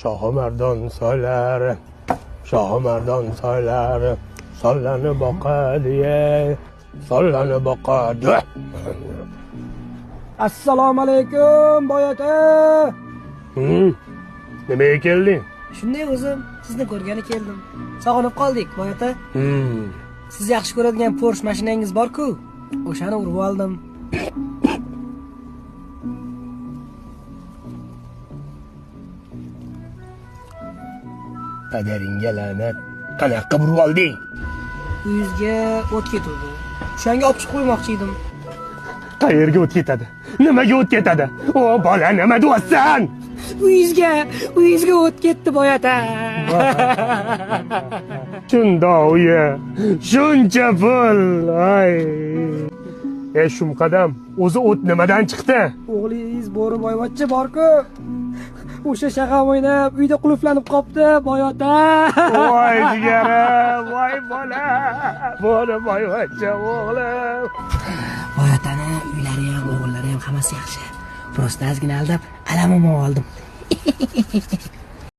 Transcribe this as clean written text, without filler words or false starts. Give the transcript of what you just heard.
Shohimardon soylari, Shohimardon soylari, sollanib boqadi, sollanib boqadi. Assalomu alaykum, boy ota. Nimaga kelding? Shunday o'zim sizni ko'rgani keldim. Sog'inib qoldik, boy ota. Siz yaxshi ko'radigan Porsche mashinangiz bor-ku, o'shani urib oldim. Padaringga la'nat. Qanaqa qilib urib olding? Uyingizga o't ketuvdi. O'shanga olib chiqib qo'ymoqchi edim. Qayerga o't ketadi? Nimaga o't ketadi? O bola, nima deyapsan? Uyingizga o't ketdi, boy ota. Shundoq uyi, shuncha pul. Ay. Ey shumqadam, o'zi o't nimadan chiqdi? O'g'lingiz Bo'ri boyvachcha bor-ku. O'sha shag'al o'ynab uyda qulflanib qopti, boy ota. Voy jigarim, voy bola. Bo'ri boyvachcha o'g'lim. Boy otani uylari ham, o'g'illari ham hammasi yaxshi. Prosta ozgina aldab, alamimni oldim.